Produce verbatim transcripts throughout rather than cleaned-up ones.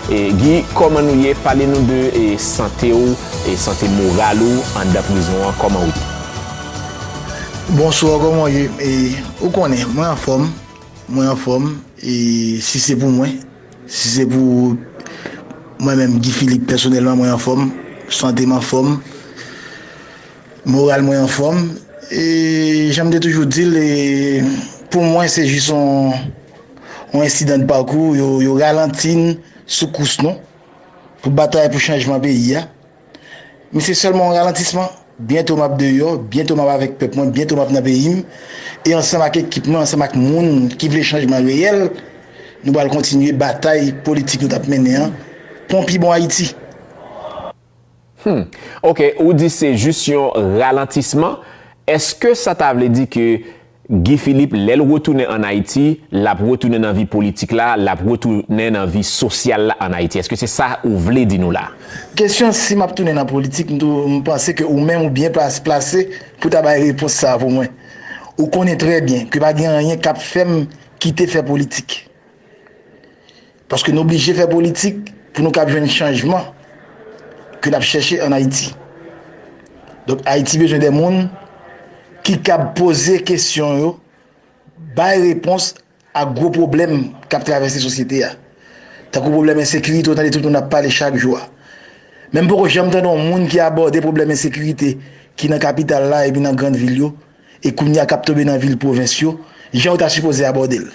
E, Guy, kòman nou ye? Pale nou de, e, sante w, e, sante moral ou anndan prizon an, kòman ou ye? Bonswa, kòman w ye? E, ou konnen, mwen anfòm, mwen anfòm, e si se pou mwen, si se pou mwen menm, Guy Philippe, pèsonèlman, mwen anfòm, sante m anfòm, moral mwen anfòm, e jan m te toujou di l, e pou mwen, se jis yon, yon ensidan de pakou, yo, yo ralanti n sou kous nou, pou batay pou chanjman peyi a. Men se sèlman yon ralantisman. Byento m ap deyò, byento m ap avèk pèp mwen, byento m ap nan peyi m. E ansanm ak ekip mwen, ansanm ak moun ki vle chanjman reyèl, nou pral kontinye batay politik nou t ap mennen an pou yon pi bon Ayiti. Hmm. Ok, ou di se jis yon ralantisman. Èske sa ta vle di ke Guy Philippe, lè l retounen ann Ayiti, l ap retounen nan vi politik la, l ap retounen nan vi sosyal la ann Ayiti? Èske se sa ou vle di nou la? Kesyon si m ap tounen nan politik, m tou, m panse ke ou menm ou byen plas-, plase pou ta bay repons sa a pou mwen. Ou konnen trè byen ke pa gen anyen k ap fè m kite fè politik. Paske n oblije fè politik pou nou kab jwenn chanjman ke n ap chèche ann Ayiti. Donk, Ayiti bezwen de moun ki kab poze kesyon yo, bay repons ak gwo pwoblèm k ap travèse sosyete a. Tankou pwoblèm ensekirite, ou tande tout moun ap pale chak jou a. Men m poko janm tande yon moun ki abòde pwoblèm ensekirite ki nan kapital la epi nan grann vil yo, e kounye a k ap tonbe nan vil pwovens yo, jan yo ta sipoze abòde l.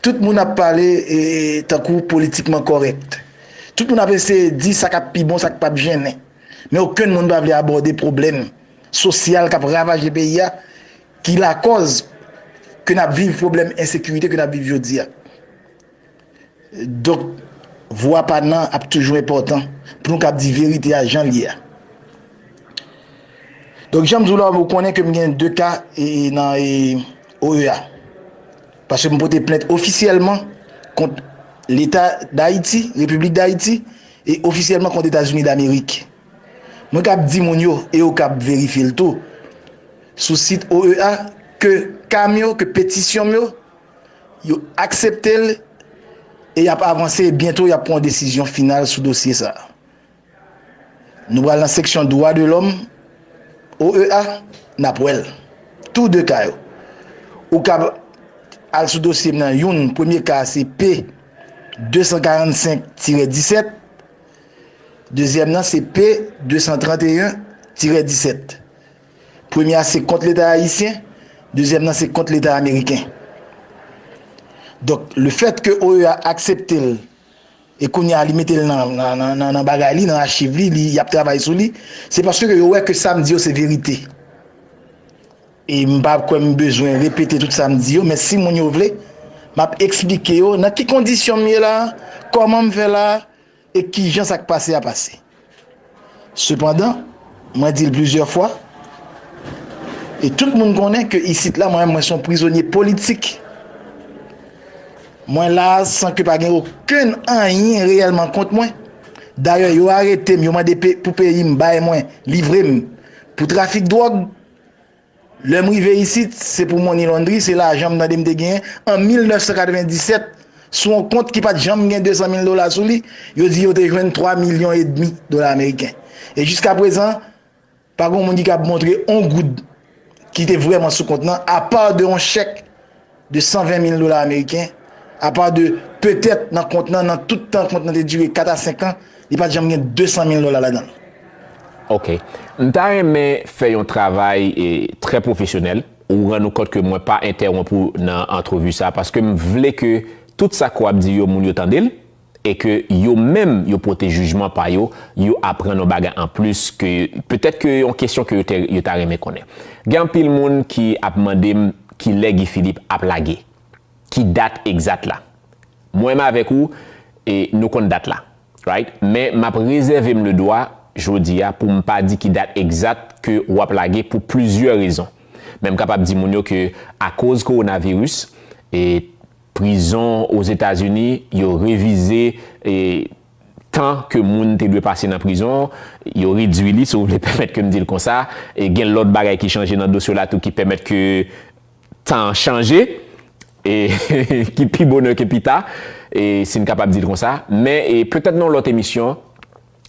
Tout moun ap pale, e, tankou politikman kòrèk. Tout moun ap eseye di sa k ap pi bon, sa k p ap jennen. Men okenn moun pa vle abòde pwoblèm sosyal k ap ravaje peyi a, ki lakòz ke n ap viv pwoblèm ensekirite ke n ap viv jodi a. Donk, vwa pa n nan ap toujou enpòtan pou nou kab di verite a jan l ye a. Donk, jan m di w la, ou konnen ke m gen de ka, e, nan, e, O E A. Paske m pote plent ofisyèlman kont Leta Dayiti, Repiblik Dayiti, e ofisyèlman kont Etazini Damerik. Mwen kab di moun yo, e yo kab verifye l tou, sou sit O E A, ke ka m yo, ke petisyon m yo, yo aksepte l, e y ap avanse, e byento y ap pran yon desizyon final sou dosye sa a. Nou pral nan seksyon dwa de lòm, O E A, n ap wè l. Tou de ka yo. Ou kab al sou dosye m nan, youn, premye ka a se P de san karannsenk tirè disèt, dezyèm nan se P de san tranteyen tirè disèt. Premye a se kont Leta ayisyen, dezyèm nan se kont Leta ameriken. Donk, lefèt ke O E A aksepte l, e kounye a li mete l nan, nan, nan, nan, nan bagay li, nan achiv li, li, y ap travay sou li, se paske yo wè ke sa m di yo se verite. E m pa kwè m bezwen repete tout sa m di yo, men si moun yo vle, m ap eksplike yo nan ki kondisyon m ye la, kòman m fè la, e kijan sa k pase a pase. Sepandan, mwen di l plizyè fwa, e tout moun konnen ke isit la, mwen, mwen se yon prizonye politik. Mwen la a san ke pa gen okenn anyen reyèlman kont mwen. Dayè, yo arete m, yo mande pe-, pou peyi m bay mwen, livre m pou trafik dwòg. Lè m rive isit, se pou money laundry, se lajan m tande m te genyen an mil nèf san katrevenndisèt, sou yon kont ki pa t janm gen de san mil dola sou li, yo di yo te jwenn twa milyon edmi dola ameriken. E jiskaprezan, pa gen yon moun ki kab montre yon goud ki te vrèman sou kont nan, apa de yon chèk de san ven mil dola ameriken, apa de petèt nan kont nan, nan tout tan kont nan te dire kat a senk an, li pa t janm gen de san mil dola ladan l. Ok. M ta renmen fè yon travay, e, trè pwofesyonèl. Ou rann ou kont ke mwen pa entèwonp ou nan antrevi sa, paske m vle ke tout sa ke w ap di yo, moun yo tande l, e ke yo menm yo pote jijman pa yo, yo aprann yon bagay anplis ke, petèt ke yon kesyon ke yo te, yo ta renmen konnen. Gen anpil moun ki ap mande m kilè Guy Philippe ap lage. Ki dat egzat la. Mwen menm avèk ou, e, nou konn dat la, right? Men m ap rezève m le dwa, jodi a, pou m pa di ki dat egzat ke w ap lage pou plizyè rezon. Men m kapab di moun yo ke akoz kowonaviris, e, prizon Ozetazini, yo revize, e, tan ke moun te dwe pase nan prizon, yo redwi li, si w vle pèmèt ke m di l konsa, e gen lòt bagay ki chanje nan dosye w la tou ki pèmèt ke tan an chanje, e ki pi bonè ke pi ta. E si n kapab di l konsa, men e petèt nan yon lòt emisyon,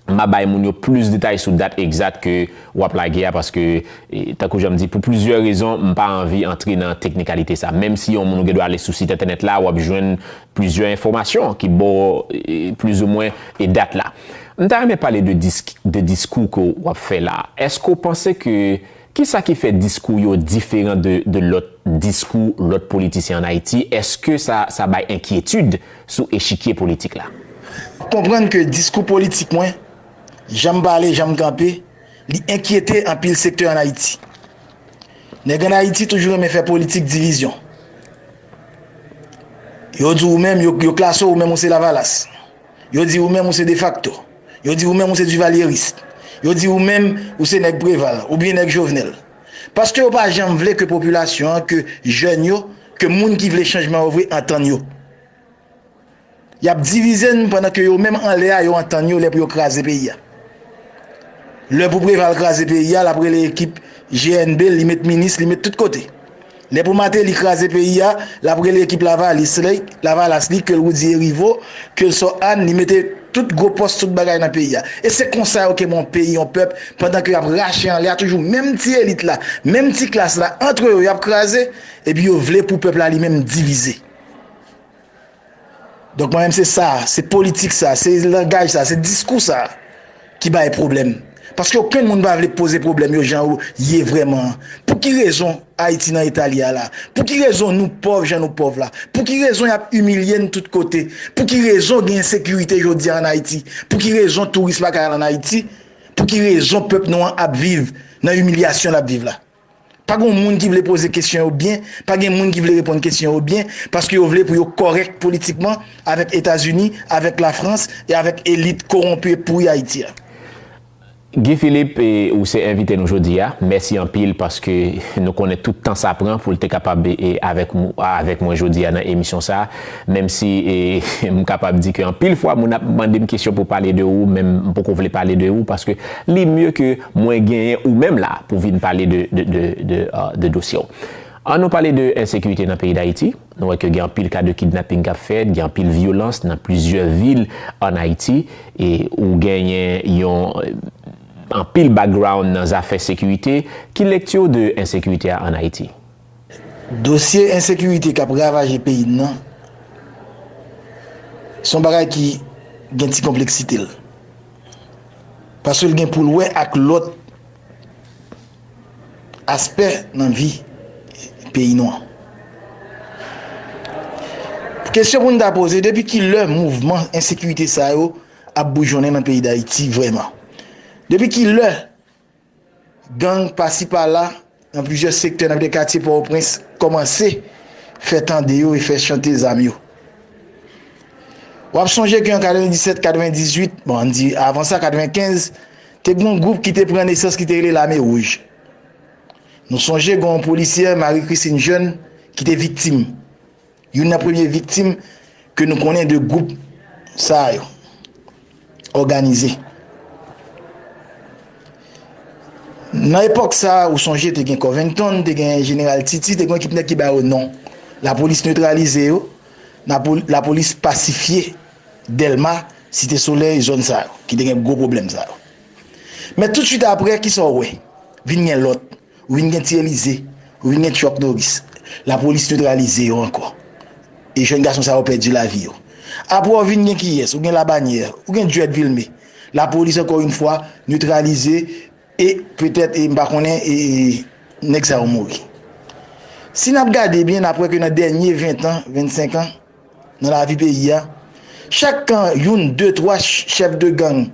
m a bay moun yo plis detay sou dat egzat ke w ap lage a, paske, e, tankou jan m di, pou plizyè rezon, m pa anvi antre nan teknikalite sa. Menm si yon moun ou gen dwa ale sou sit entènèt la, w ap jwenn plizyè enfòmasyon ki ba w, e, plizoumwen, e, dat la. M ta renmen pale de disk-, de diskou ke w ap fè la. Èske w panse ke, kisa ki fè diskou yo diferan de, de lòt diskou lòt politisyen ann Ayiti? Èske sa, sa bay enkyetid sou echikye politik la? Konprann ke diskou politik mwen, jan m pale, jan m kanpe, li enkyete anpil sektè ann Ayiti. Nèg ann Ayiti toujou renmen fè politik divizyon. Yo di w menm, yo, yo klase w, ou menm ou se Lavalas. Yo di ou menm ou se defakto. Yo di ou menm ou se divalyeris. Yo di ou menm ou se nèg Preval oubyen nèg Jovenel. Paske yo pa janm vle ke popilasyon an, ke jèn yo, ke moun ki vle chanjman yo vre antann yo. Y ap divize n pandan ke yo menm anlè a yo antann yo lè pou yo kraze peyi a. Lè pou Preval kraze peyi a, l ap rele ekip G N B, li met minis, li met tout kote. Lè pou Martelly kraze peyi a, l ap rele ekip Lavalis li, Lavalas li, ke l Roudy Hériveaux, ke l Sò Ann, li mete tout gwo pòs, tout bagay nan peyi a. E se konsa yo kenbe yon peyi, yon pèp, pandan ke y ap rache anlè a toujou, menm ti elit la, menm ti klas la, antre yo, y ap kraze, epi yo vle pou pèp la li menm divize. Donk, mwen menm, se sa, se politik sa, se langaj sa, se diskou sa ki bay pwoblèm. Paske okenn moun pa vle poze pwoblèm yo jan yo ye vrèman an. Pou ki rezon Ayiti nan eta li a la? Pou ki rezon nou pòv jan nou pòv la? Pou ki rezon y ap imilye n tout kote? Pou ki rezon gen ensekirite jodi a ann Ayiti? Pou ki rezon touris pa ka al ann Ayiti? Pou ki rezon pèp nou an ap viv nan imilyasyon l ap viv la? Pa gen moun ki vle poze kesyon yo byen, pa gen moun ki vle reponn kesyon yo byen, paske yo vle pou yo kòrèk politikman avèk Etazini, avèk Lafrans e avèk elit kowonpi e pouri Ayiti a. Guy Philippe, e, ou se envite nou jodi a. Mèsi anpil paske nou konnen tout tan sa pran pou l te kapab, e, avèk mou-, avèk mwen jodi a nan emisyon sa a. Menm si, e, m kapab di ke anpil fwa moun ap mande m kesyon pou pale de ou, men m poko vle pale de ou paske li mye ke mwen genyen ou menm la pou vin pale de, de, de, de, euh, de dosye w. An nou pale de ensekirite nan peyi Dayiti. Nou wè ke gen anpil ka de kidnaping k ap fèt, gen anpil vyolans nan plizyè vil ann Ayiti, e ou genyen yon, euh, anpil background nan zafè sekirite. Ki lekti w de ensekirite a ann Ayiti? Dosye ensekirite k ap ravaje peyi n nan, se yon bagay ki gen ti konpleksite l. Paske l gen pou l wè ak lòt aspè nan vi peyi nou an. Kesyon pou n ta poze, depi ki lè mouvman ensekirite sa yo ap boujonnen nan peyi Dayiti vrèman? Depi ki lè gang pasi pala nan plizyè sektè, nan plizyè katye Pòtoprens kòmanse fè tande yo e fè chante zam yo? W ap sonje ke an katrevenndisèt, katrevendizuit, bon, ann di avan sa, katrevenkenz, te gen yon gwoup ki te pran nesans ki te rele Lame Wouj. Nou sonje gen yon polisyè, Marie Christine Jeune, ki te viktim. Youn nan premye viktim ke nou konnen de gwoup sa yo òganize. Nan epòk sa a, ou sonje te gen Covington, te gen Jeneral Titi, te gen yon ekip nèg ki ba yo non. Lapolis netralize yo, lapo-, lapolis pasifye Dèlma, Site Solèy, zòn sa yo, ki te gen gwo pwoblèm sa yo. Men toutswit apre, kisa w wè? Vin gen lòt. Ou vin gen Ti Elize, ou vin gen Chuck Norris. Lapolis netralize yo ankò. E jèn gason sa yo pèdi lavi yo. Apre w vin gen kiyès? Ou gen Labanyè, ou gen Dread Vilmé. Lapolis ankò yon fwa netralize e petèt, e m pa konnen, e, e nèg sa yo mouri. Si n ap gade byen, n ap wè ke nan dènye ven tan, vennsenk an, nan lavi peyi a, chak kan youn, de, twa ch-, chèf de gang,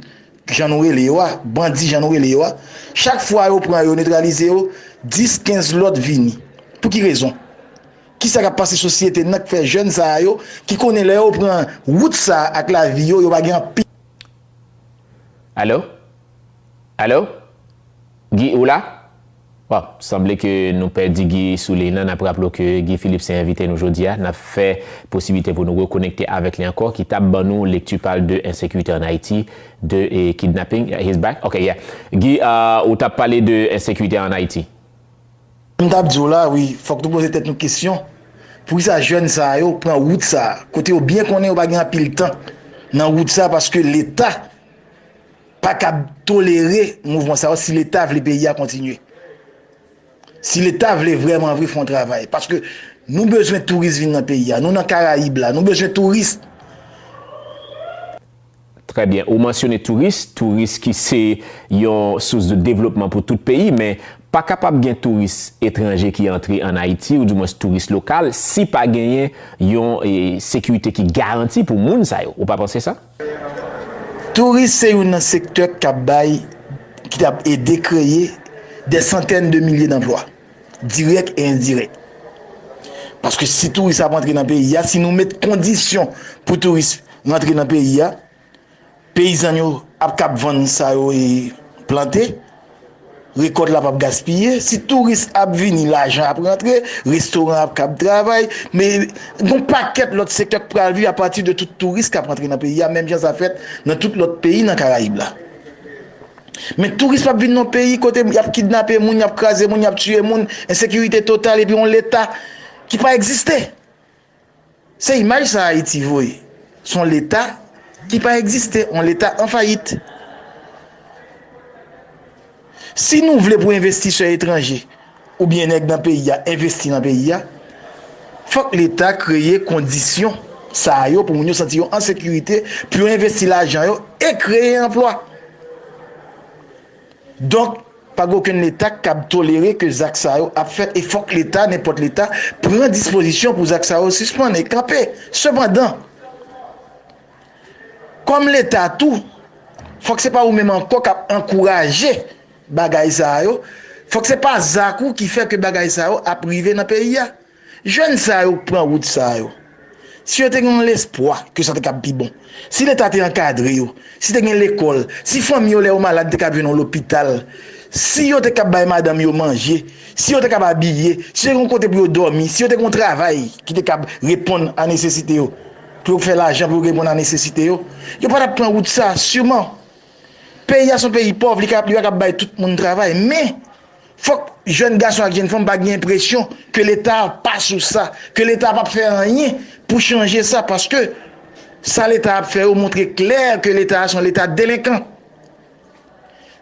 jan nou rele yo a, bandi jan nou rele yo a, chak fwa yo pran yo, netralize yo, dis, kenz lòt vini. Pou ki rezon? Kisa k ap pase sosyete n nan k fè jèn sa a yo, ki konnen lè yo pran wout sa a ak lavi yo, yo pa gen anpil. Alo? Alo? Guy, ou la? Bon, sanble ke nou pèdi Guy sou liy nan. N ap raple w ke Guy Philippe se envite nou jodi a. N ap fè posiblite pou nou rekonekte avèk li ankò, ki t ap ban nou lekti pa l de ensekirite ann Ayiti, de, e, kidnapping. He's back? Ok, yeah. Guy, ah, ou t ap pale de ensekirite ann Ayiti. M t ap di w la, wi, fòk nou poze tèt nou kesyon. Poukisa jèn sa yo pran wout sa, kote yo byen konnen yo pa gen anpil tan nan wout sa, paske Leta pa kab tolere mouvman sa yo si Leta vle peyi a kontinye. Si Leta vle vrèman vre fè yon travay, paske nou bezwen touris vin nan peyi a. Nou nan Karayib la, nou bezwen touris. Trè byen. Ou mansyone touris, touris ki se yon sous de devlopman pou tout peyi, men pa kapab gen touris etranje ki antre ann Ayiti, oudimwens touris lokal, si pa genyen yon e, sekirite ki garanti pou moun sa yo. Ou pa panse sa? Touris se youn nan sektè k ap bay, ki t ap ede kreye dè santèn de milye danplwa, dirèk e endirèk. Paske si touris ap antre nan peyi a, si nou met kondisyon pou touris rantre nan peyi a, peyizan yo ap kab vann sa yo e plante, rekòt la p ap gaspiye. Si touris ap vini, lajan ap rantre, restoran ap kab travay, men gon pakèt lòt sektè k pral viv apati de tout touris k ap rantre nan peyi a, menm jan sa fèt nan tout lòt peyi nan Karayib la. Men touris p ap vin nan peyi kote y ap kidnape moun, y ap kraze moun, y ap tiye moun, ensekirite total epi yon Leta ki pa egziste. Se imaj sa Ayiti voye. Se yon Leta ki pa egziste, yon Leta an fayit. Si nou vle pou envestisè etranje oubyen nèg nan peyi a envesti nan peyi a, fòk Leta kreye kondisyon sa yo pou moun yo santi yo an sekirite, pou yo envesti lajan yo e kreye anplwa. Donk, pa gen okenn Leta k kab tolere ke zak sa yo ap fèt e fòk Leta, nenpòt Leta, pran dispozisyon pou zak sa yo sispann e kanpe. Sepandan, kòm Leta tou, fòk se pa ou menm ankò k ap ankouraje bagay sa yo, fòk se pa zak ou ki fè ke bagay sa yo ap rive nan peyi a. Jèn sa yo k pran wout sa yo, si yo te gen yon lespwa ke sa te kab pi bon, si Leta te ankadre yo, si te gen lekòl, si fanmi yo lè yo malad te kab jwenn yon lopital, si yo te kab bay madanm yo manje, si yo te kab abiye, si yo te gen yon kote pou yo dòmi, si yo te gen yon travay ki te kab reponn a nesesite yo, pou yo fè lajan pou yo reponn a nesesite yo, yo pa t ap pran wout sa, siman. Peyi a se yon peyi pòv, li ka, li pa kab bay tout moun travay, men fòk jèn gason ak jèn fanm pa gen enpresyon ke Leta a pa sou sa, ke Leta a p ap fè anyen pou chanje sa, paske sa Leta a ap fè yo montre klè ke Leta a se yon Leta delenkan.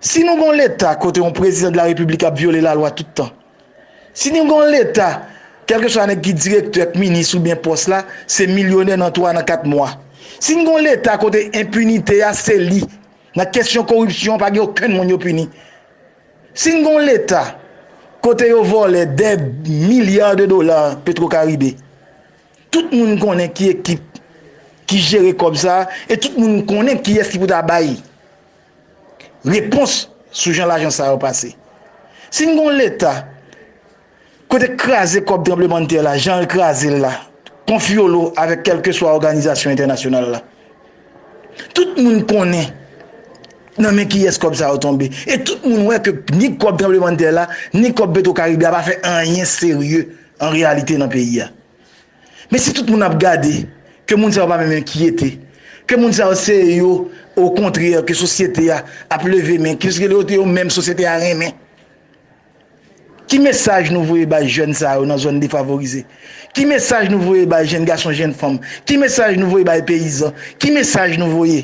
Si nou gen yon Leta kote yon prezidan de la repiblik ap vyole lalwa tout tan, si nou gen yon Leta, kèlkeswa nèg ki direktè, k minis oubyen pòs la, se milyonè nan twa, nan kat mwa, si nou gen yon Leta kote enpinite a se li, nan kesyon koripsyon, pa gen okenn moun yo pini. Si n gen yon Leta kote yo vòlè dè milya de dola Petwokaribe, tout moun konnen ki ekip ki jere kòb sa a e tout moun konnen kiyès ki pou ta bay repons sou jan lajan sa yo pase. Si n gen yon Leta kote kraze kòb tranblemanntè la, jan l kraze l la, konfyolo avèk kèlkeswa òganizasyon entènasyonal la. Tout moun konnen nan men kiyès kòb sa yo tonbe. E tout moun wè ke ni kòb tranblemanntè la, ni kòb Petwokaribe a pa fè anyen serye an reyalite nan peyi a. Men si tout moun ap gade ke moun sa yo pa menm enkyete, ke moun sa yo se yo, okontrè, ke sosyete a ap leve men, ke se yo te yo menm sosyete a renmen. Ki mesaj nou voye bay jèn sa yo nan zòn defavorize? Ki mesaj nou voye bay jèn gason, jèn fanm? Ki mesaj nou voye bay peyizan? Ki mesaj nou voye?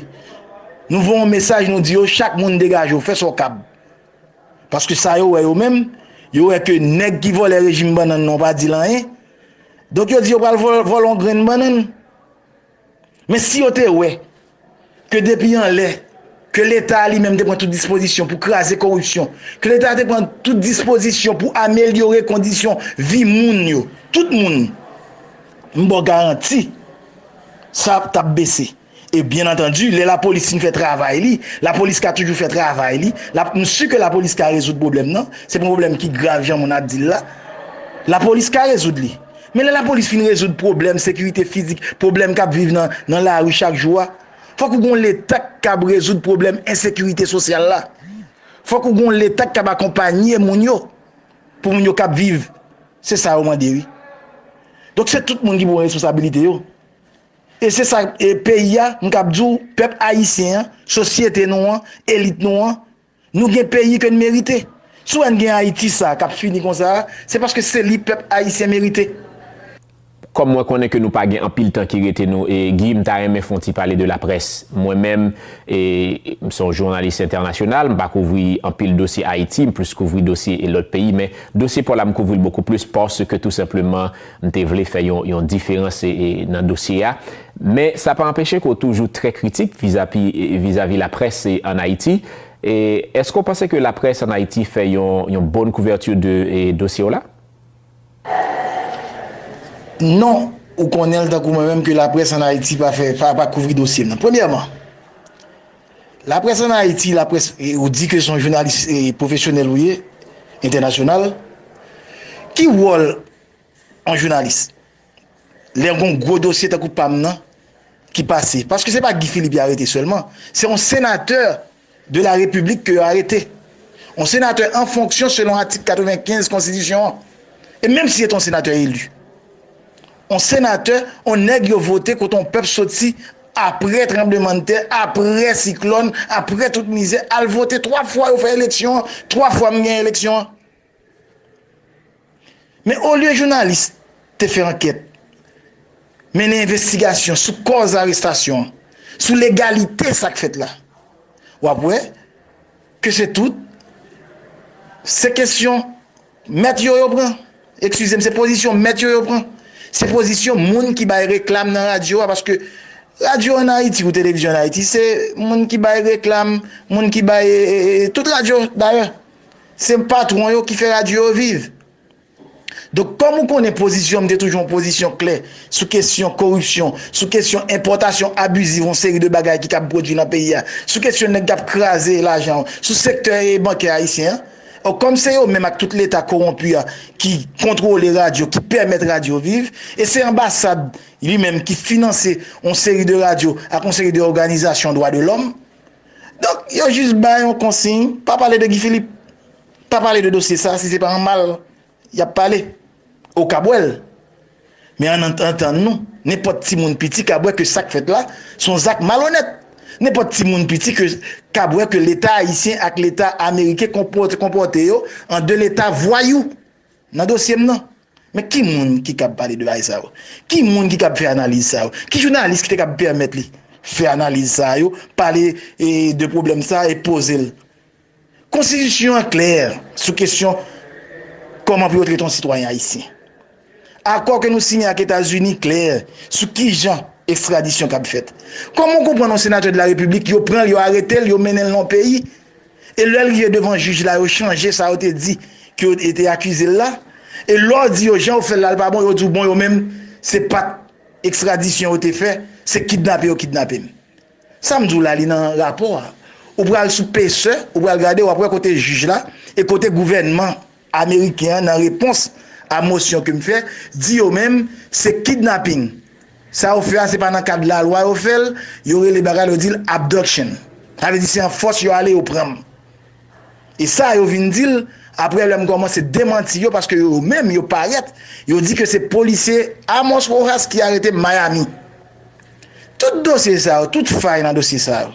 Nou voye yon mesaj, nou di yo, chak moun degaje w, fè sa w kab. Paske sa yo wè yo menm, yo wè ke nèg ki vòlè rejim bannann nan pa di l anyen. Donk yo di yo pral vòl, vòlè yon grenn bannann. Men si yo te wè ke depi anlè, ke Leta a li menm te pran tout dispozisyon pou kraze koripsyon, ke Leta a te pran tout dispozisyon pou amelyore kondisyon vi moun yo, tout moun, m ba w garanti, sa t ap bese. E byen antandi, lè lapolis fin fè travay li, lapolis ka toujou fè travay li, la, m si ke lapolis ka rezoud pwoblèm nan, se pa yon pwoblèm ki grav jan moun ap di l la, lapolis ka rezoud li. Men lè lapolis fin rezoud pwoblèm sekirite fizik, pwoblèm k ap viv nan, nan lari chak jou a, fòk ou gen yon Leta k kab rezoud pwoblèm ensekirite sosyal la. Fòk ou gen yon Leta k kab akonpanye moun yo, pou moun yo kab viv. Se sa yo mande, wi. Donk, se tout moun ki pran responsabilite yo. E se sa, e peyi a, m kab di w, pèp ayisyen an, sosyete nou an, elit nou an, nou gen peyi ke n merite. Si w wè n gen Ayiti sa k ap fini konsa a, se paske se li pèp ayisyen merite. Kòm mwen konnen ke nou pa gen anpil tan ki rete nou, e, Guy, m ta renmen fè yon ti pale de laprès. Mwen menm, e, m se yon jounalis entènasyonal, m pa kouvri anpil dosye Ayiti, m plis kouvri dosye, e, lòt peyi, men dosye pa w la m kouvri l bokou plis paske tou senpleman, m te vle fè yon, yon diferans, e, e, nan dosye a. Men sa pa anpeche ke w toujou trè kritik vizavi, e, vizavi laprès, e, ann Ayiti. E èske w panse ke laprès ann Ayiti fè yon, yon bòn kouvèti de, e, dosye w la? Non, ou konnen l tankou mwen menm ke laprès ann Ayiti pa fè, pa, pa kouvri dosye m nan. Premyèman, laprès ann Ayiti, laprès, e, ou di ke se yon jounalis, e, pwofesyonèl ou ye, entènasyonal. Ki wòl yon jounalis lè gon gwo dosye tankou pa m nan ki pase? Paske se pa Guy Philippe y arete sèlman. Se yon senatè de la République ke yo arete. Yon senatè an fonksyon selon atik katrevenkenz konstitisyon an. E menm si se te yon senatè eli. Yon senatè, yon nèg yo vote kote yon pèp soti apre tranblemanntè, apre siklòn, apre tout mizè, al vote twa fwa yo fè eleksyon an, twa fwa m gen eleksyon an. Men olye jounalis te fè ankèt, mennen envestigasyon sou kòz arestasyon an, sou legalite sa k fèt la, w ap wè ke se tout, se kesyon mèt yo yo pran. Eskize m, se pozisyon mèt yo yo pran. Se pozisyon moun ki bay reklam nan radyo a, paske radyo ann Ayiti ou televizyon ann Ayiti, se moun ki bay reklam, moun ki bay, e, e, e, tout radyo, dayè. Se patwon yo ki fè radyo yo viv. Donk, kòm ou konnen pozisyon m te toujou yon pozisyon klè sou kesyon koripsyon, sou kesyon enpòtasyon abiziv yon seri de bagay ki kab pwodui nan peyi a, sou kesyon nèg k ap kraze lajan, sou sektè, e, bankè ayisyen an, kòm se yo menm ak tout Leta kowonpi a ki kontwole radyo, ki pèmèt radyo viv, e se anbasad li menm ki finanse yon seri de radyo ak yon seri de òganizasyon dwa de lòm. Donk, yo jis bay yon konsiy, pa pale de Guy Philippe, pa pale de dosye sa, si se pa an mal y ap pale. Ou kab wè l. Men ann antann nou, nenpòt timoun piti kab wè ke sa k fèt la, se yon zak malonèt. Nenpòt timoun piti ke, kab wè ke Leta ayisyen ak Leta ameriken konpòte, konpòte yo an de Leta vwayou nan dosye m nan. Men ki moun ki kab pale de bagay sa yo? Ki moun ki kab fè analiz sa yo? Ki jounalis ki te kab pèmèt li fè analiz sa yo, pale, e, de pwoblèm sa e poze l? Konstitisyon an klè sou kesyon kòman pou yo trete yon sitwayen ayisyen. Akò ke nou siyen ak Etazini klè sou kijan ekstradisyon kab fèt. Kòman w konprann yon senatè de la repiblik, yo pran l, yo arete l, yo mennen l nan yon peyi, e lè l rive devan jij la, yo chanje sa yo te di ke yo te akize l la, e lè w di yo jan yo fè l la, l pa bon, yo di w bon, yo menm, se pa t ekstradisyon yo te fè, se kidnape yo kidnape m. Sa m di w la, li nan rapò a. Ou pral sou Pacer, ou pral gade, w ap wè kote jij la e kote gouvènman ameriken an, nan repons a mosyon ke m fè, di yo menm se kidnaping. Sa yo fè a, se pa nan kad lalwa yo fè l, yo rele bagay la, yo di l abduction. Sa vle di se an fòs yo ale, yo pran m. E sa yo vin di l, apre lè m kòmanse demanti yo, paske yo menm, yo parèt, yo di ke se polisye Amos Rojas ki arete m Miami. Tout dosye sa yo, tout fay nan dosye sa yo.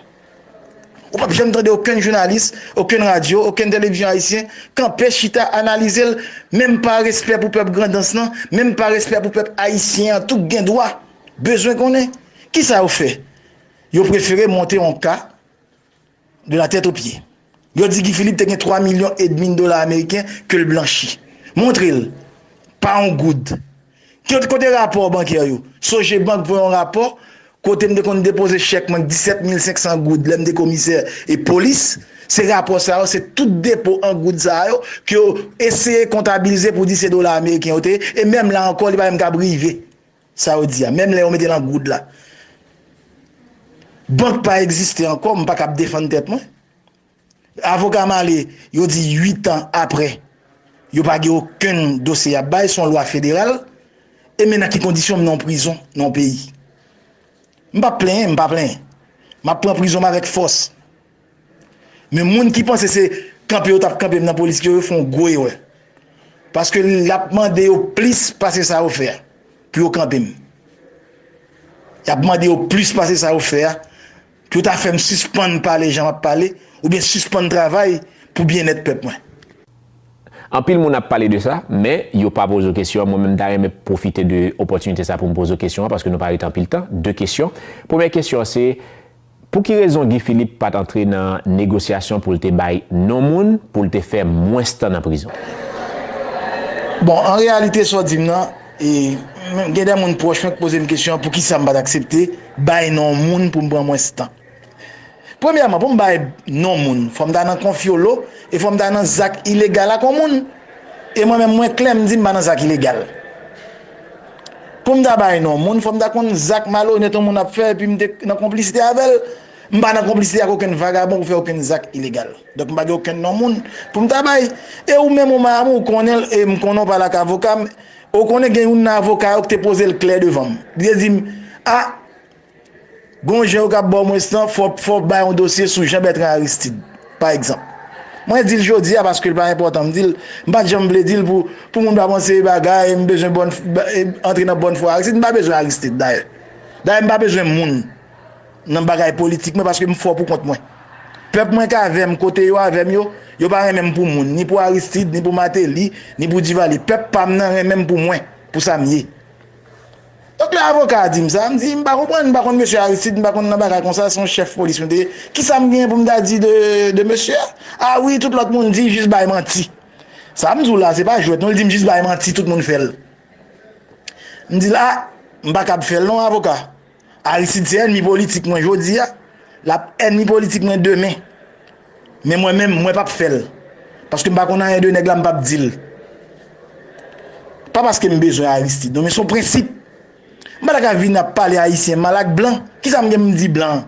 Ou p ap janm tande okenn jounalis, okenn radyo, okenn televizyon ayisyen kanpe chita analize l, menm pa respè pou pèp Grandans lan, menm pa respè pou pèp ayisyen an tou k gen dwa bezwen konnen. Kisa yo fè? Yo prefere monte yon ka de la tèt o pye. Yo di Guy Philippe te gen twa milyon edmi dola ameriken ke l blanchi. Montre l. Pa yon goud. Kote, kote rapò bankè yo? Sogebank voye yon rapò kote m te konn depoze chèk mwen disèt mil senk san goud lè m te komisè e polis. Se rapò sa yo, se tout depo an goud sa yo ke yo eseye kontabilize pou di se dola ameriken yo te ye. E menm la ankò, li pa menm kab rive. Sa yo di a, menm lè yo mete l an goud la. Bank pa egziste ankò, m pa kab defann tèt mwen. Avoka m ale, yo di uit an apre, yo pa gen okenn dosye y ap bay, se yon lwa federal. E men nan ki kondisyon m nan yon prizon, nan yon peyi. M p ap plenyen, m pa plenyen. M ap pran prizon m avèk fòs. Men moun ki panse se kanpe yo t ap kanpe m nan polis yo, yo fè yon gwo erè. Paske l ap mande yo plis pase sa yo fè a pou yo kanpe m. Y ap mande yo plis pase sa yo fè a pou yo ta fè m sispann pale jan m ap pale, oubyen sispann travay pou byennèt pèp mwen. Anpil moun ap pale de sa, men yo pa poze w kesyon an. Mwen menm, m ta renmen pwofite de opòtinite sa pou m poze w kesyon an, paske nou pa rete anpil tan. De kesyon. Premyè kesyon an se, pou ki rezon Guy Philippe pa t antre nan negosyasyon pou l te bay non moun, pou l te fè mwens tan nan prizon? Bon, an reyalite, sa w di m nan, e, m, gen de moun pwòch mwen k poze m kesyon an, poukisa m pa t aksepte bay non moun pou m pran mwens tan. Premyèman, pou m bay non moun, fò m ta nan konfyolo e fò m ta nan zak ilegal ak yon moun. E mwen menm, mwen klè, m di m pa nan zak ilegal. Pou m ta bay non moun, fò m ta konn zak malonèt yon moun ap fè epi m te nan konplisite avè l. M pa nan konplisite ak okenn vagabon pou fè okenn zak ilegal. Donk, m pa gen okenn non moun pou m ta bay. E ou menm, ou marabou, ou konnen l, e m konnen w pale ak avoka m, ou konnen gen youn nan avoka yo ki te poze l klè devan m. Li te di m, a, Gon jan yo ka ba w mwens tan, fò, fò w bay yon dosye sou Jean Bertrand Aristide, pa egzanp. Mwen di l jodi a paske l pa enpòtan. M di l, m pa t janm vle di l pou, pou moun pa panse bagay, m bezwen bòn, antre nan bòn fwa Aristide. M pa bezwen Aristide, dayè. Dayè, m pa bezwen moun nan bagay politik mwen paske m fò pou kont mwen. Pèp mwen k avè m, kote yo avè m yo, yo pa renmen m pou moun, ni pou Aristide, ni pou Martelly, ni pou Duvalier. Pèp pa m nan renmen m pou mwen, pou sa m ye. Donk lè avoka a di m sa, m di, m pa konprann, m pa konn mesye Aristide, m pa konn nan bagay konsa, se yon chèf polis mwen te ye. Kisa m genyen pou m ta di de, de mesye a? A wi, tout lòt moun di, jis bay manti. Sa m di w la, se pa jwèt non, li di m jis bay manti, tout moun fè l. M di l, a, m pa kab fè l non, avoka. Aristide se ènmi politik mwen jodi a, l ap ènmi politik mwen demen. Men mwen menm, mwen p ap fè l. Paske m pa konn anyen de nèg la, m p ap di l. Pa paske m bezwen Aristide, non, men se yon prensip. M pa ta ka vin ap pale ayisyen mal ak blan. Kisa m gen m di blan?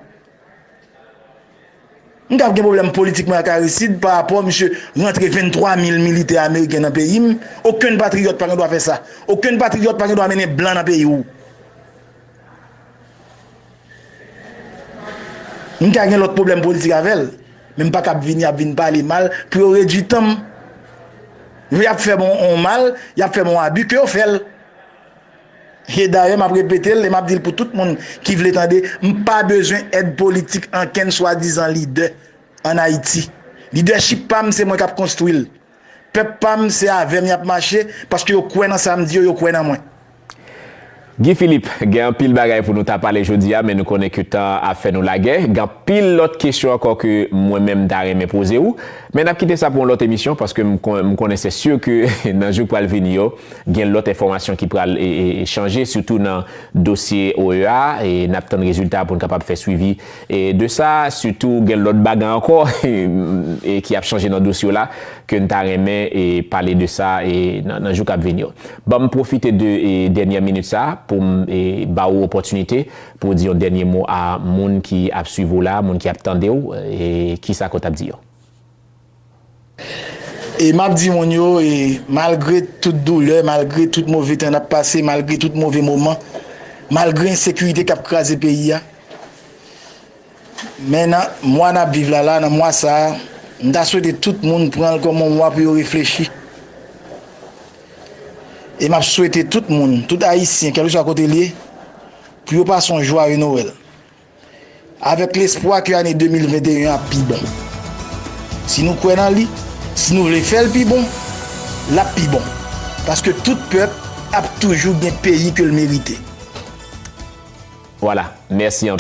M ka gen pwoblèm politik mwen ak Aristide pa rapò misye rantre venntwa mil militè ameriken nan peyi m. Okenn patriyòt pa gen dwa fè sa. Okenn patriyòt pa gen dwa mennen blan nan peyi w. M ka gen lòt pwoblèm politik avè l, men m pa kab vini ap vin pale mal pou yo redui tan m. Y ap fè m on mal, y ap fè m on abi, ke yo fè l. E dayè, m ap repete l e m ap di l pou tout moun ki vle tande, m pa bezwen èd politik ankenn swadizan lidè ann Ayiti. Lidèchip pa m, se mwen k ap konstwi l. Pèp pa m, se avè m y ap mache, paske yo kwè nan sa m di yo, yo kwè nan mwen. Guy Philippe, gen anpil bagay pou nou ta pale jodi a, men nou konnen ke tan ap fè nou lagè. Gen anpil lòt kesyon ankò ke mwen menm m ta renmen poze w. Men n ap kite sa pou yon lòt emisyon, paske m kon-, m konnen se si ke nan jou k pral vini yo, gen lòt enfòmasyon ki pral e, e, e chanje, sitou nan dosye O E A, e n ap tann rezilta pou n kapab fè swivi e de sa, sitou gen lòt bagay ankò e ki ap chanje nan dosye w la, ke n ta renmen e pale de sa e nan, nan jou k ap vini yo. Ban m pwofite de e dènyè minit sa pou m e ba ou opòtinite pou w di yon dènye mo a moun ki ap swiv ou la, moun ki ap tande w, e kisa ke w t ap di yo? E m ap di moun yo, e malgre tout doulè, malgre tout move tan n ap pase, malgre tout move moman, malgre ensekirite k ap kraze peyi a, men nan mwa n ap viv la la, nan mwa sa a, m ta swete tout moun pran l kòm yon mwa pou yo reflechi. E m ap swete tout moun, tout Ayisyen, kèlkeswa kote l ye, pou yo pase yon jwaye Nwèl. Avèk lespwa ke ane de mil venteyen an ap pi bon. Si nou kwè nan li, si nou vle fè l pi bon, l ap pi bon. Paske tout pèp ap toujou gen peyi ke l merite. Vwala, mèsi anpil.